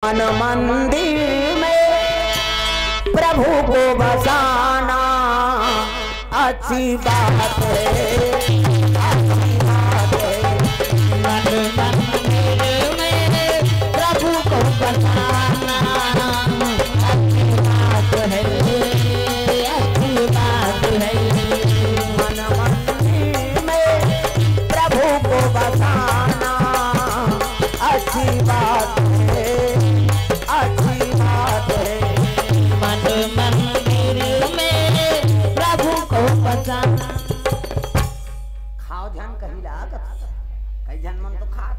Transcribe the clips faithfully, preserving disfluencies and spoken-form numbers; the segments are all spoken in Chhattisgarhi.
मन मंदिर में प्रभु को बसाना अच्छी बात है, अच्छी बात है। मन मंदिर में प्रभु को बसाना अच्छी बात है, अच्छी बात है। मन मंदिर में प्रभु को बसाना अच्छी बात है, अच्छी बात है। मन मंदिर में प्रभु को बसाना। खाव झन कही ला, कई झन मन तो खात।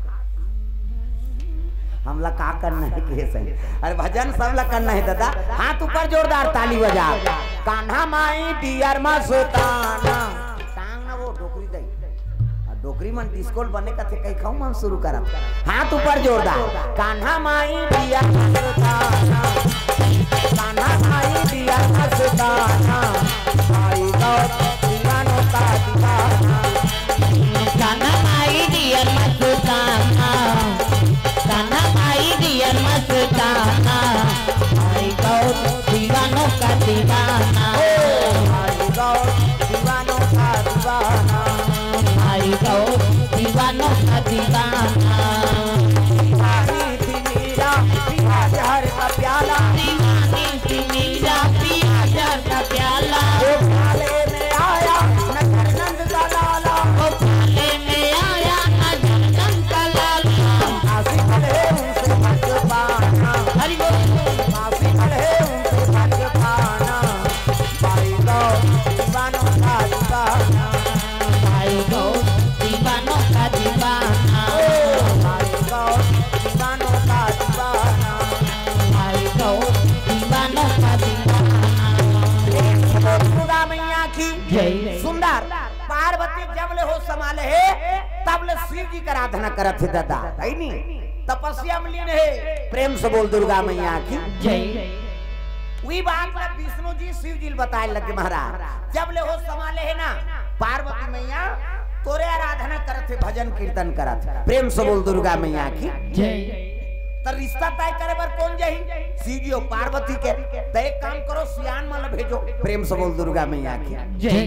हमला का करना हे, के सही? अरे भजन सबला करना हे दादा। हाथ ऊपर जोरदार ताली बजा। कान्हा माई डियर मस्ताना। टांग ना वो डोकरी दई। आ डोकरी मन डिस्को ल बने कथे, कई खाऊ मन शुरू करब। हाथ ऊपर जोरदार। कान्हा माई डियर मस्ताना। कान्हा माई डियर मस्ताना। आई गौर दीवानों का दीवाना। कान्हा माई डियर मस्ताना। कान्हा माई डियर मस्ताना। आई गौर दीवानों का दीवाना। ओ, आई गौर दीवानों का दीवाना। आई गौर दीवानों का दीवाना। दीवानी थी मेरा पिया जहर का प्याला। दीवानी थी मेरा पिया जहर का प्याला। ओ प्याले में आया नजर नंद का लाला। ओ प्याले में आया नजर नंद का लाला। आशिक है उनसे भगवाना। हरि बोल। आशिक है उनसे भगवाना। भाई गौर दीवानों का दीवाना। भाई गौर दीवानों का दीवाना। ओ भाई गौर दीवानों का दीवाना। भाई गौर दीवानों का दीवाना। प्रेम से बोल दुर्गा मैया की जय। सुंदर पार्वती जब ले होश संभाले हे, तब ले शिव जी के आराधना करत हे दादा, है नी? तपस्या में लीन हे। प्रेम से बोल दुर्गा मैया की जय। वही बात ला विष्णु जी शिव जी ल बताए लगे, महाराज, जब ले होश संभाले हे ना, पार्वती मैया तोरे आराधना करत हे, भजन कीर्तन करत हे। प्रेम से बोल दुर्गा मैया की जय। त रिश्ता तय करे बर कौन जाही? शिव जी अउ पार्वती के। त एक काम करो, सियान मन ल भेजो। प्रेम से बोल दुर्गा मैया की जय।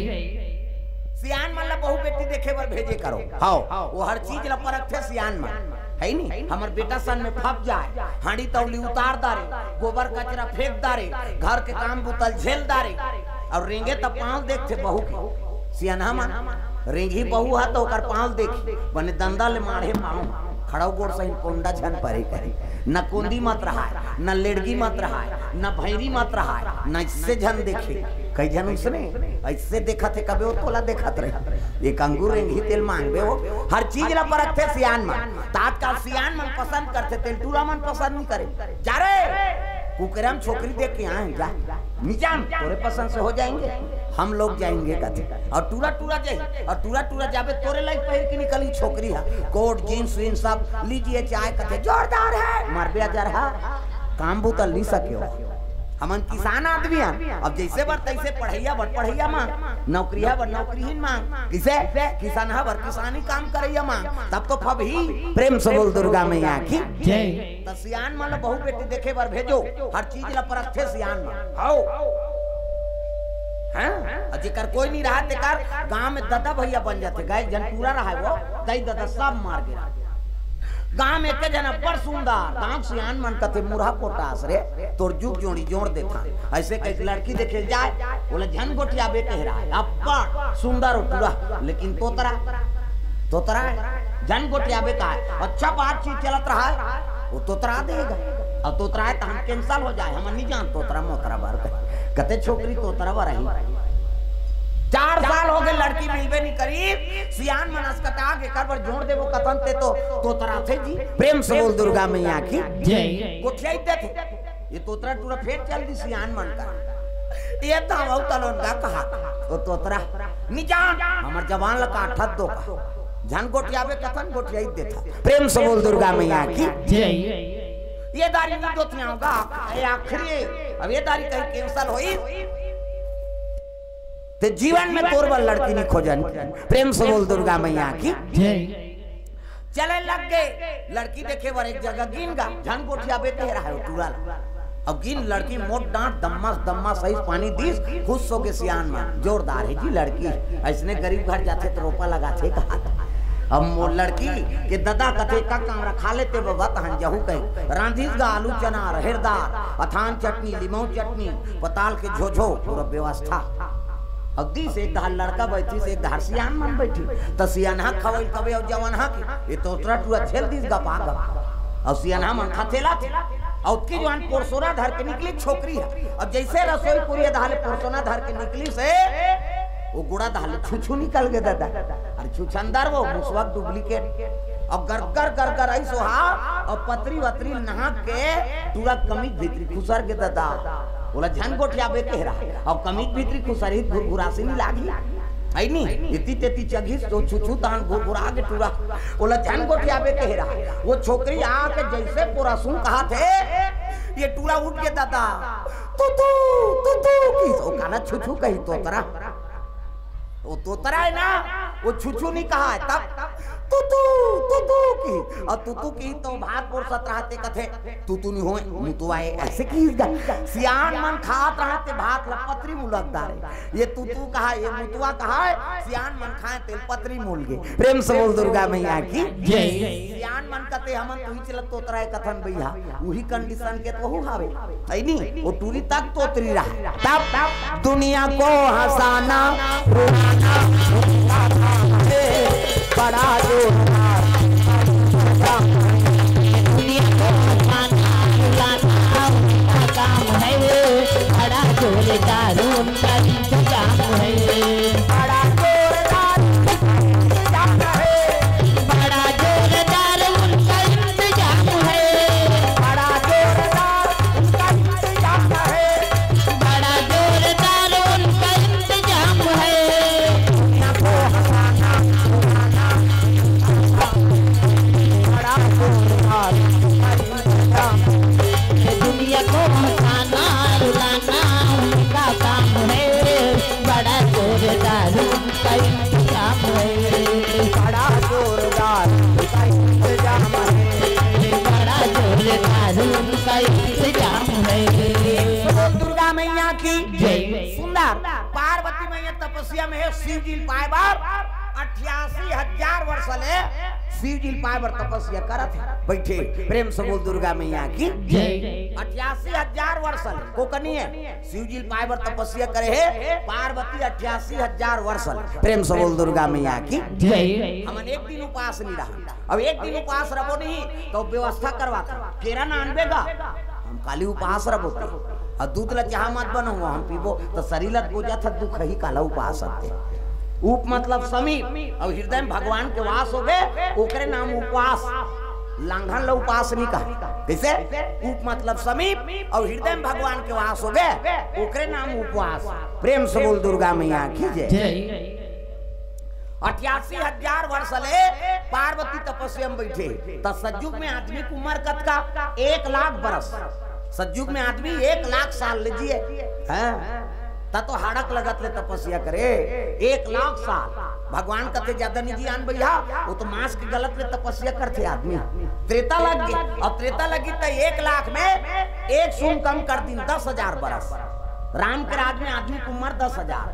सियान मन ल बहू बेटी देखे बर भेजे करो। हव, वो हर चीज ल परखथे सियान मन, है नी? हमर बेटा सन में फप जाए, हांडी तौली उतार दारे, गोबर कचरा फेंक दारे, घर के काम बुता ल झेल दारे, अउ रेंगे त पांव देखथे बहू के। सियनहा मन रेंगी बहू ह त ओकर पांव देखी, बने दंदा ले माढ़े पांव, खड़ाऊ गोड़ सहित कोंदा झन परे करी। न कोंदी मत रहाय, न लेड़गी मत रहाय, न भैरी मत रहाय, न इससे झन देखे। कई झन उसने ऐसे देखत हे, कबे वो तोला देखत रही। एक अंगूर रेंगी तेल मांगबे हो, हर चीज ला परखथे सियान मन। त आजकल सियान मन पसंद करथे, तेल टूरा मन पसंद नहीं करे। जा रे, कुकरम छोकरी देख के आए, जा। निजान, तोरे पसंद से हो जाएंगे, हम लोग जाएंगे कथे। अउ टूरा टूरा जाही, अउ टूरा टूरा जाबे, तोरे लाइक पहिर के निकली छोकरी ह, कोट, जींस, वींस सब लीजिए चाहे कथे, जोरदार है, मरबे अजर ह, काम बुता ली सके हो। हमन किसान आदमी हन, अब जैसे बर तैसे पढ़ैया बर पढ़ैया मांग, नौकरिया बर नौकरीहीन मांग, किसे किसान ह बर किसानी काम करैया मांग, तब तो फबही। प्रेम से बोल दुर्गा मैया की जय। त सियान मन ल बहू बेटी देखे बर भेजो, हर चीज ल परखथे सियान मन। हव। हैं? अउ जेकर कोई नहीं रहा, तेकर गांव में ददा भैया बन जाथे। गए जन टूरा रहा वो, दई ददा सब मार गे। गांव में एक झन अब्बड़ सुंदर, गांव सियान मन कथे, मुरहा पोटास रे, तोर जुग जोड़ी जोड़ देथा। ऐसे कई लड़की देखे जाए, बोले झन गोठियाबे कह रहा है, अब्बड़ सुंदर हो टूरा, लेकिन तोतरा, तोतरा है, झन गोठियाबे का है। अच्छा बातचीत चलत रहा है, वो तोतरा देगा। अब तोतरा है तो हम कैंसल हो जाए, हम नहीं जान तोतरा मोतरा बर कहे। कते छोकरी तोतरा बर रही। चार साल हो गए, लड़की मिलबे नहीं करी। सियान मन असकटा के कर बर जोड़ देबो कथन ते तो तोतरा थे जी। प्रेम से बोल दुर्गा मैया की जय। गोठियाई देथे। ये तोतरा टूरा फेर चल दी सियान मन का। ये धावौ तलोन का कहा, ओ तोतरा, निजान, हमर जवान ला काठत दो का। झन गोठियाबे कथन गोठियाई देथा। प्रेम से बोल दुर्गा मैया की जय। ये दारी नहीं दोतियाऊंगा, ये आखिरी, अब ये दारी कहीं कैंसल होई, ते जीवन में तोर बर लड़की नहीं खोजन। प्रेम से बोल दुर्गा मैया की जय। चले लग गे। लड़की देखे बर एक जगह गिन गा, झन गोठियाबे कहे रहा हे टूरा ला। अब गिन लड़की मोट डांट, दम्मा दम्मा सही पानी दिस, खुश होके सियान मन, जोरदार हे जी लड़की, अइसने गरीब घर जाथे त रोपा लगाथे कहा। अब मोर लड़की के ददा कथे, "का कांवरा खा लेते बबा, तहन जहू कही।" रांधिस गा आलू चना, रहेर दार, अथान चटनी, लिमऊ चटनी, पताल के झोझो, पूरा व्यवस्था। अब दिस एक धार लड़का बैठिस, एक धार सियान मन बैठी, त सियानहा खवई कबे अउ जवनहा के, ये तोतरा टूरा छेल दिस गपा गप। अउ सियानहा मन खा थेला थे। अउ ओतकी जुवान पोरसोना धर के निकली छोकरी हे। अब जइसे रसोई कुरिया धाले पोरसोना धर के निकलिस हे, ओ गुड़ा धाले छुछू निकल गे ददा। अरे छुछंदर वो मुसवा के duplicate। अउ गरगर गरगर अइस ओहा, अउ पतरी वतरी नाक के टूरा कमीज भीतरी खुसर गे ददा। ओला झन गोठियाबे कहे रहा। अउ कमीज भीतरी खुसरही त घुरघुरासी नी लागही। हइ नी? एती तेती चघिस त छुछू तहन घुरघुरा गे टूरा। ओला झन गोठियाबे कहे रहा। ओ छोकरी आके जइसे पोरसहूं कहाथे, ये टूरा उठ गे ददा। तू तू, तू तू किहिस, ओ काला छुछू कही तोतरा। ओ तोतरा हे ना, ओ छुछू नी कहाय, तब तू तू, तू तू किहिस। अउ तू तू किहिस त भात पोरसत रहा ते कथे, तू तू नी होय, मुतवा हे, अइसे किहिस गा। सियान मन खात रहा ते भात ला पतरी मुलक डारे। ये तू तू कहाय, ये मुतवा कहाय, सियान मन खाय तेला पतरी मुल गे। प्रेम से बोल दुर्गा मैया की जय। सियान मन कथे हमन तुही चलत तोतरा हे कथन भइया, उही condition के त ओहू हावे। हइ नी? ओ टूरी तक तोतरी रहा। तब दुनिया को हंसाना, रुलाना, बड़ा जोरदार। दुनिया को हंसाना, रुलाना, उनका काम है, बड़ा जोरदार उनका इंतजाम है। बड़ा जोरदार इंतजाम है। बड़ा जोरदार उनका इंतजाम है। बड़ा जोरदार उनका इंतजाम है। बड़ा जोरदार उनका इंतजाम है। दुनिया को हंसाना, रुलाना, बड़ा जोरदार उनका इंतजाम है। दुनिया को हंसाना, रुलाना उनका काम है। बड़ा जोरदार उनका इंतजाम है। बड़ा जोरदार उनका इंतजाम है। बड़ा जोरदार उनका इंतजाम है। बोल दुर्गा मैया की जय। सुंदर पार्वती मैया तपस्या में हे, शिव जी ल पाए बर अठ्यासी हजार वर्ष ले शिव जी ल पाए बर तपस्या करत हे। बइठे प्रेम से बोल दुर्गा मैया की जय। अठ्यासी हजार वर्ष ले कोकनी हे। शिव जी ल पाए बर तपस्या करे हे पार्वती अठ्यासी हजार वर्ष ले। प्रेम से बोल दुर्गा मैया की जय। हमन एक दिन उपास नी रहन। अब एक दिन उपास रबो नहीं त व्यवस्था करवाथे। केरा ना आनबे गा, हम काली उपास रबो ते। अउ दूध ला चाहा मत बनाहू, हम पीबो त शरीर ला गोजा था दुख ही काला उपास आते। उप मतलब समीप, अउ हृदय में भगवान के वास होगे, ओकरे नाम उपास। लांघन ला उपास नी कहा। कइसे? उप मतलब समीप, अउ हृदय में भगवान के वास होगे, ओकरे नाम उपवास। प्रेम से बोल दुर्गा मैया की जय। जय। अठ्यासी हजार वर्ष ले पार्वती तपस्या में बइठे। त सतयुग में आदमी के उमर कतका? एक लाख बरस। सतयुग में आदमी एक लाख साल ले जिए। हैं? त तो हाड़क लगत ले तपस्या करे। एक लाख साल। भगवान कथे जादा नी जियान भइया, ओ तो मांस के गलत ले तपस्या करथे आदमी। त्रेता लग गे, अउ त्रेता लगी त एक लाख में एक सून कम कर दिन, दस हजार बरस। राम के राज में आदमी के उमर दस हजार,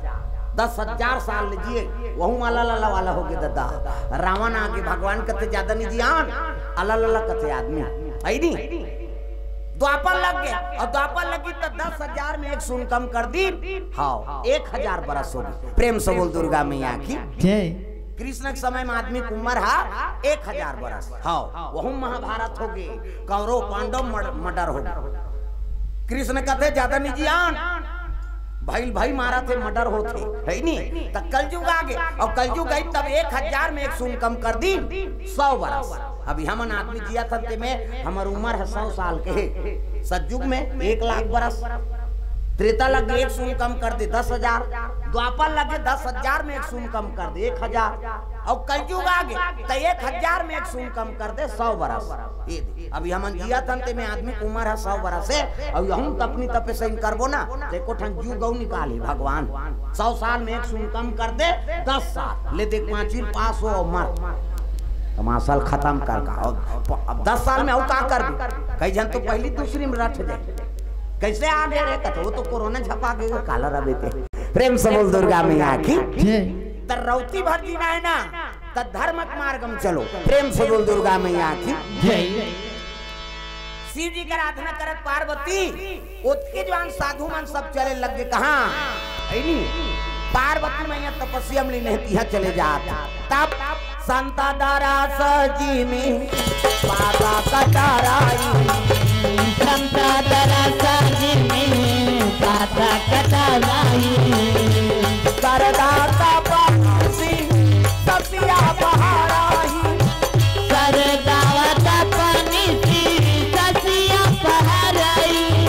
दस हजार साल ले जिए, वहू वाला लाला वाला होगे ददा। रावण आगे भगवान कथे जादा नी जियान, अला लाला कथे आदमी। हइ नी? द्वापर लग गे, अउ द्वापर लगी त दस हजार में एक सून कम कर दिन, हाँ, एक हजार बरस होगे। प्रेम से बोल दुर्गा मैया की जय। कृष्ण के समय में आदमी के उमर हा एक हजार बरस। हाँ, वहू महाभारत होगे, कौरव पांडव मर-, murder होगे। कृष्ण कथे जादा नी जियान, भइल भई मारथे, murder होथे, हइ नी? त कलयुग आगे, अउ कलयुग आई तब एक हजार में एक सून कम कर दिन, सौ बरस। अभी हमन आदमी जियत हन ते में हमर उमर हे सौ साल के हे। सतयुग में एक लाख बरस, त्रेता लगे एक सून कम कर दे दस हजार, द्वापर लगे दस हजार में एक सून कम कर दे एक हजार, अउ कलयुग आगे त एक हजार में एक सून कम कर दे सौ बरस। ये दे, अभी हमन जियत हन ते में आदमी के उमर हे सौ बरस हे, अउ यहू तपनी तपे सही करबो ना, त एको ठन जुग अउ निकालही भगवान। सौ साल में एक सून कम कर दे दस साल, ले देख पांचवी पास हो अउ मर। पाँच साल खतम कर का, अब, अब दस साल में अउ का करबे? कई झन तो पहली दूसरी में रट जाए। कैसे आ गए रे? कथे, "वो तो कोरोना झपा के काला रबे ते।" प्रेम से बोल दुर्गा मैया की। जय। त रौती भर जीना है ना, त धर्म के मार्ग में चलो। प्रेम से बोल दुर्गा मैया की। जय। शिव जी के आराधना करत पार्वती, ओतके जवान साधु मन सब चले लग गे। कहाँ? ऐनी पार्वती मैया तपस्या में लीन हे, तिहा चले जात। तब संता दरा सजी में पाता कटाराई। संता दरा सजी में पाता कटाराई। करदा तपसी ससिया पहाराई। सरगावत पनिसी ससिया पहरई।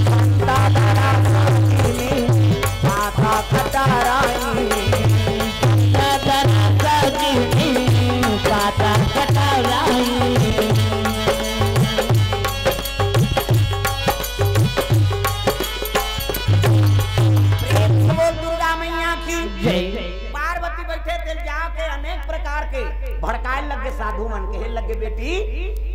संता दरा सजी में पाता कटाराई। संता दरा सजी में पाता कटाराई। प्रेम से बोल दुर्गा मैया की। जय। पार्वती बैठे थे, जाके अनेक प्रकार के भड़काए लगे साधु मन, कहे लगे, "बेटी,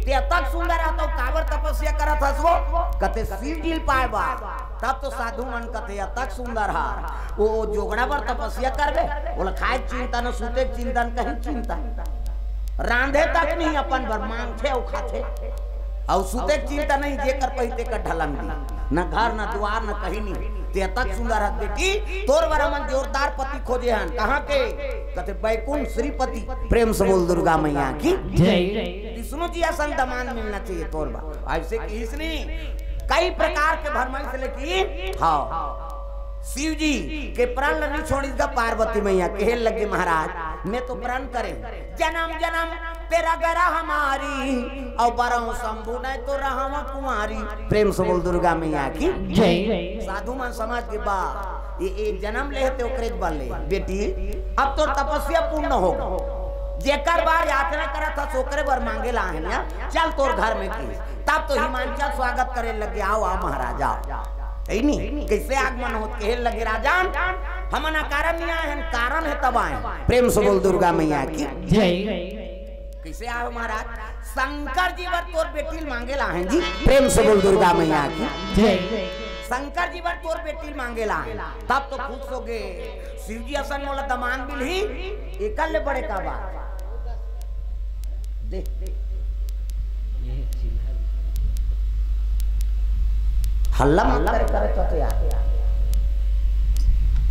ते अतक सुंदर हस त काबर तपस्या करत हस वो?" कथे, "शिव जी ल पाए बर।" तब तो साधु मन कथे, "अतक सुंदर हस, वो जोगड़ा बर तपस्या करबे, ओला खाए के चिंता न, सूते के चिंता न, कहीं चिंता न।" रांधे तक नहीं अपन बर, मांगथे अउ खाथे। अउ सुते के चिंता नहीं, जेकर पहिते कर ढलंगी, न घर न दुआर न कहीं नहीं। ते अतक सुंदर हस बेटी, तोर बर हमन जोरदार पति खोजे हन। कहाँ के? कथे बैकुंठ श्रीपति। प्रेम से बोल दुर्गा मैया की जय। विष्णु जी असन दमांद मिलना चाहिए तोर बर। ऐसे किहिस नहीं, कई प्रकार के भरमाइश लेकिन, हाँ, शिव जी के प्रण ल नहीं छोड़िस गा पार्वती मैया। कहे लगे, "महाराज, मैं तो प्रण करे, जनम जनम तेरा गरा हमारी, अउ बरहूं शंभू नहीं तो रहवा कुंवारी।" प्रेम से बोल दुर्गा मैया की जय। साधु मन समझ गे बा, ये, ये जनम ले हे ते ओकरे बर ले। बेटी, अब तोर तपस्या पूर्ण हो गे, जेकर बर याचना करत हस ओकरे बर मांगे ला हे ना, चल तोर घर में की। तब तो हिमांचल स्वागत करे लगे, "आओ, आओ महाराज, आओ।" ऐनी कैसे आगमन होत, कहे लगे, "राजन, हमन अकारण नहीं आए हन, कारण हे तब आए।" प्रेम से बोल दुर्गा मैया की जय। कैसे आए हो महाराज? शंकर जी बर तोर बेटी ल मांगे ला हे जी। प्रेम से बोल दुर्गा मैया की जय। शंकर जी बर तोर बेटी ल मांगे ला हे। तब तो खुश हो गे, शिव जी असन मोला दमांद मिलही, एकर ले बड़े का बात? देख, हल्ला मत करे, करे तो यार,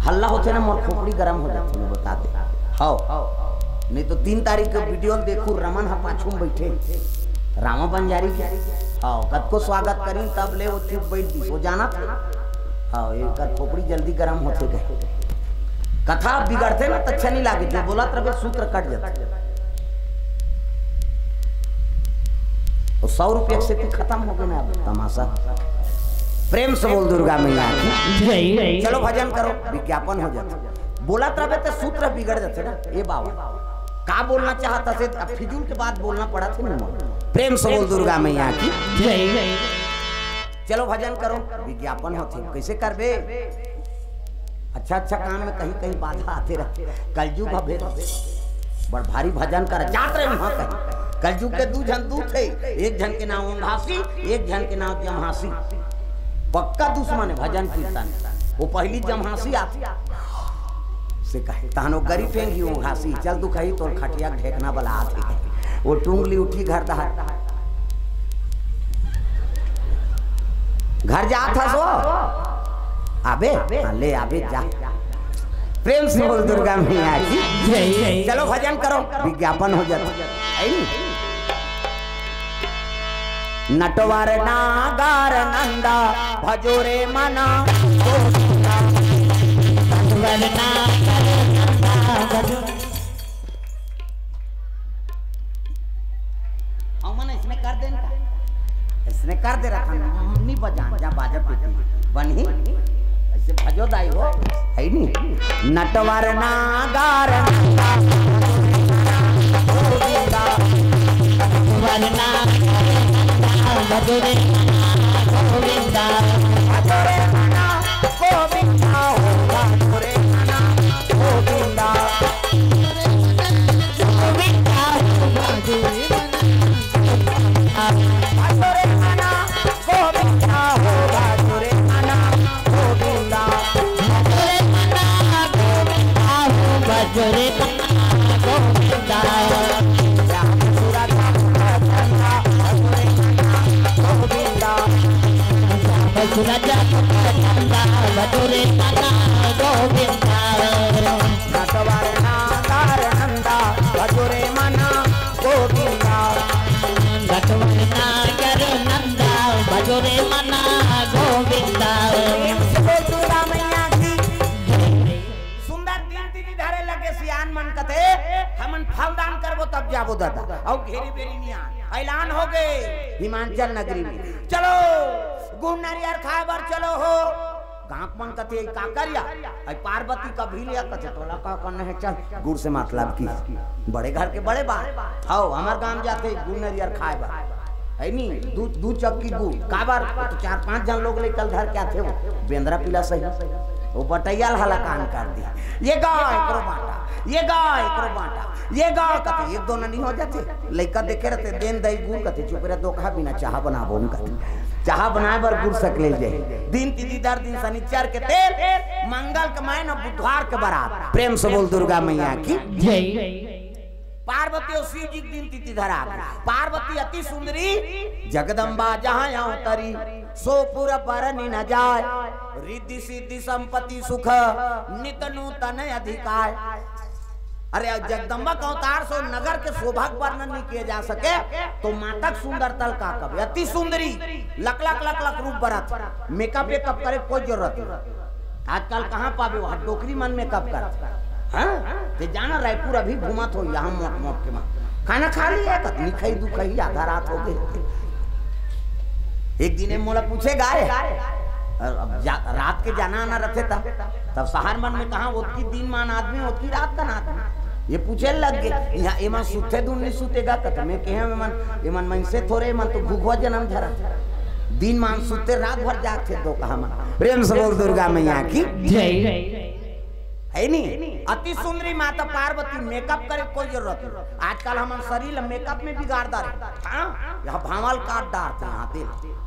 हल्ला होथे ना, मोर खोपड़ी गरम हो जाथे, मैं बता दे। हव, नहीं तो तीन तारीख के वीडियो ल देखू, रमन ह पाछू में बैठे, रामा बंजारी के। हव, कतको स्वागत करी, तब ले वो चुप बैठ दी, वो जाना था। हव, एकर खोपड़ी जल्दी गरम होथे कहे। कथा बिगड़थे ना, त अच्छा नहीं लागे, जो बोलत रहे सूत्र कट जाथे। वो सौ रुपये से खत्म हो गए ना, अब तमाशा। प्रेम से बोल दुर्गा मैया की जय। चलो भजन करो, विज्ञापन हो जाथे। बोलत रहे तो सूत्र बिगड़ जाथे ना। ए बाबा, का बोलना चाहत हस, अब फिजूल के बात बोलना पड़त हे ना। प्रेम से बोल दुर्गा मैया की जय। चलो भजन करो, विज्ञापन होथे, कैसे करबे? अच्छा अच्छा काम में कहीं कहीं बाधा आते रहथे। कलजुग ह भेद, बड़ भारी भजन कर जात रहे वहां कहीं। कलजुग के दू झन दूत हे, एक झन के नाम ओंघासी, एक झन के नाम जम्हासी। पक्का दुश्मन हे भजन कीर्तन। वो पहली जम्हासी आथे से कहे, तहन वो गरी फेंगी ओंघासी, "चल दुखही तोर खटिया ढेकना बला आथे।" वो टूंगली उठी घर डहर। घर जात हस वो? आबे, हाँ, ले आबे, जा। प्रेम से बोल दुर्गा मैया की जय। चलो भजन करो, विज्ञापन हो जाता है नी? नटवर नागर नंदा भजो रे मना गोविंदा। नटवर नागर नंदा भजो। हमन इसने कर देन का? इसने कर दे रहा था, हम नहीं बजान, जा बाजा पेटी बनही। ऐसे भजो दाई हो, है नी? नटवर नागर नंदा गोविंदा। नटवर नागर नंदा भजो रे गोविंदा। भजो रे मना गोविंदा हो, भजो रे मना गोविंदा। गोविंदा हो, सुरज नंदा भजो रे मना गोविंदा। नटवर नागर नंदा भजो रे मना गोविंदा। नटवर नागर नंदा भजो रे मना गोविंदा। प्रेम से बोल दुर्गा मैया की। सुंदर दिन तिथि धरे लगे सियान मन कथे, हमन फल दान करबो तब जाबो दादा। अउ घेरी बेरी नियान ऐलान हो गए हिमांचल नगरी में। चलो गुड़ नरियर खाए बर चलो हो। गाँव मन कथे, "ई का करिया?" अई पार्वती कभी लिया कथे, "तोला का करना है, चल।" गुड़ से मतलब की बड़े घर के बड़े बात। हव, हमर गाँव जाथे गुड़ नरियर खाए बर, है नी, दू, दू चक्की गुड़। काबर? तो चार पांच जन लोग ले कल धर के आथे, वो बेंदरा पीला सही, वो बटैया ल हलाकान कर दी। ये गाय एकरो बांटा, ये गाय एकरो बांटा, ये गाय कथे, एक दो ननी हो जाथे। लइका देखे रहते, देन दई गुड़ कथे, "चुप रह, दो कहा बिना चाहा बनाबो हम," कथे। चाहा बनाए बर गुड़ सकले जाए। दिन तिथि धर दिन शनिचर के तेल, मंगल के मायन बुधवार के बरात। प्रेम से बोल दुर्गा मैया की। जय। पार्वती अउ शिव जी के दिन तिथि धरा गे। पार्वती अति सुंदरी जगदम्बा जहाँ अवतरी, सो पुर बरनि न जाय। रिद्धि सिद्धि संपत्ति सुख नित नूतन अधिकाय। अरे जगदम्बा के अवतार से नगर के शोभा के वर्णन नहीं किया जा सके, तो माता के सुंदरता ल का कबे। अति सुंदरी, लक लक लक लक रूप बरत, मेकअप वेकअप करे कोई जरूरत नहीं। आजकल कहाँ पाबे, वहाँ डोकरी मन मेकअप करथे। हाँ? ते जाना, रायपुर अभी घूमत हो, यहाँ मोट मोट के मन खाना खा लिया, कतनी खाई दू खाई, आधा रात हो गई। एक दिन ए मोला पूछे गाय, अब जा, रात के जाना आना रहथे तब, तब शहर मन में कहाँ ओतकी दिन मान आदमी, ओतकी रात कन आदमी। ये पूछे लग गे, यहाँ एमन सुते दून नहीं सुतेगा, कत में कहे एमन, एमन मनसे थोरे, एमन तो घुघुआ जन्म धरा। दिन मान सुते, रात भर जागथे दो कहा मन। प्रेम से बोल दुर्गा मैया की। जय। है नी? अति सुंदरी माता पार्वती, मेकअप करे कोई जरूरत नहीं। आजकल हमन शरीर ल मेकअप में बिगाड़ डारे। हाँ? यहाँ भांवल काट डारथे, यहाँ दिल।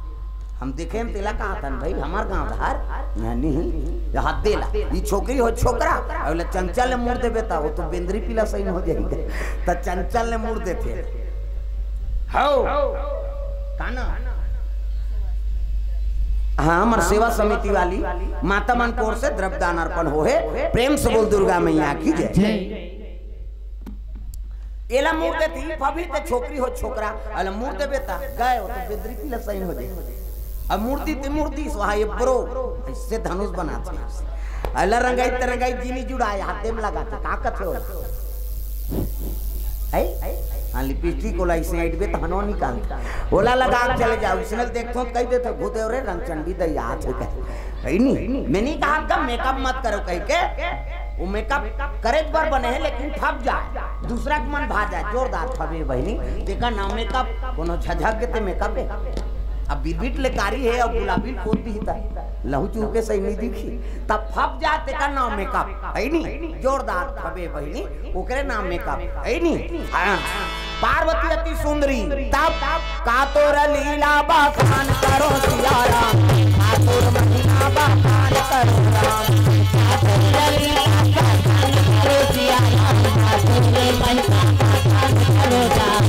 हम देखे न तेला कहतन, "भाई, हमार गांव धार, यहाँ नहीं, यहाँ दिल।" ई छोकरी हो छोकरा, अउ ले चंचल ले मुड़ देबे त, वो तो बेंदरी पीला सही हो जाएगा। त चंचल ले मुड़ देथे। हव। का ना? हाँ, हमर सेवा समिति वाली माता मन कोर से द्रव्य दान अर्पण हो हे। प्रेम से बोल दुर्गा मैया की जय। जय। एला मुड़ देती, पभी ते छोकरी हो छोकरा, अला मुड़ देबे त गए हो तो बेंदरी पीला सही हो जाए। अब मूर्ति ते मूर्ति स्वाहा ये ब्रो, ऐसे धनुष बनाथे। अला रंगाई ते रंगाई जीनी जुड़ाए, हाथे में लगाथे, का कथे हो? है? हाँ, लिपस्टिक ओला इसे ऐडबे त हनो निकाल। ओला लगा के चले जाओ, इसने देखो तो कह देते, "भूदेव रे, रंगचंडी दैया थे," कहे। है नी? मैं नहीं कहा का मेकअप मत करो कह के। वो मेकअप करे बर बने है, लेकिन फब जाए, दूसरा के मन भा जाए, जोरदार फबे बहिनी। तेकर नाम मेकअप, कोनो झझक के ते मेकअप है। अब बिरबिट ले कारी है और गुलाबी पोत दी त लहू चूह के सही नहीं दिखी, तब फब जाए, तेकर नाम मेकअप है नी, जोरदार फबे बहिनी, ओकरे नाम मेकअप है नी। हाँ। पार्वती अति सुंदरी, तब का तोर लीला बखान करो सिया राम। का तोर महिमा बखान करो राम। का तोर लीला बखान करो सिया राम। का तोर महिमा बखान करो राम।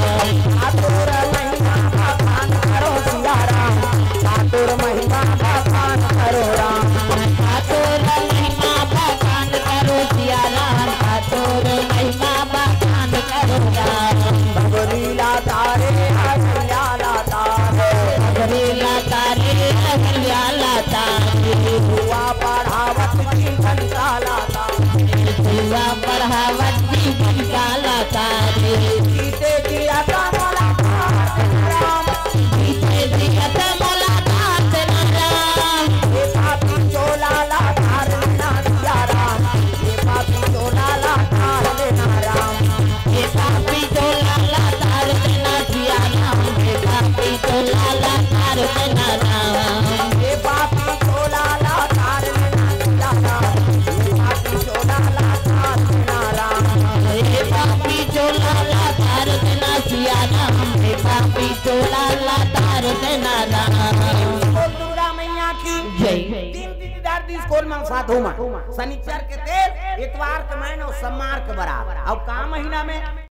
का तोर महिमा बखान करो सिया राम। का तोर महिमा बखान करो राम। का तोर महिमा बखान करो सिया राम। का तोर महिमा बखान करो राम। बगरी लाता रे, हरिया लाता रे। बगरी लाता रे, हरिया लाता रे। जुआ पढ़ावत जी घंटा लाता रे। जुआ पढ़ावत जी घंटा लाता रे। जीते जिया का मोला राम। जीते जिया का मोला राम। हे पापी चोला लाता रे ना सिया राम। हे पापी चोला लाता रे ना राम। हे पापी चोला लाता रे ना सिया राम। हे पापी चोला लाता रे ना राम। हे पापी चोला लाता रे ना सिया राम। हे पापी चोला लाता रे ना राम। हे पापी चोला लाता रे ना सिया राम। हे पापी चोला लाता रे ना राम। बोल दुर्गा मैया की जय। तीन दिन इधर दिस कोन मन साधु मन। शनिचर के तेल, इतवार के मैन और सोमवार के बरात। अब का महीना में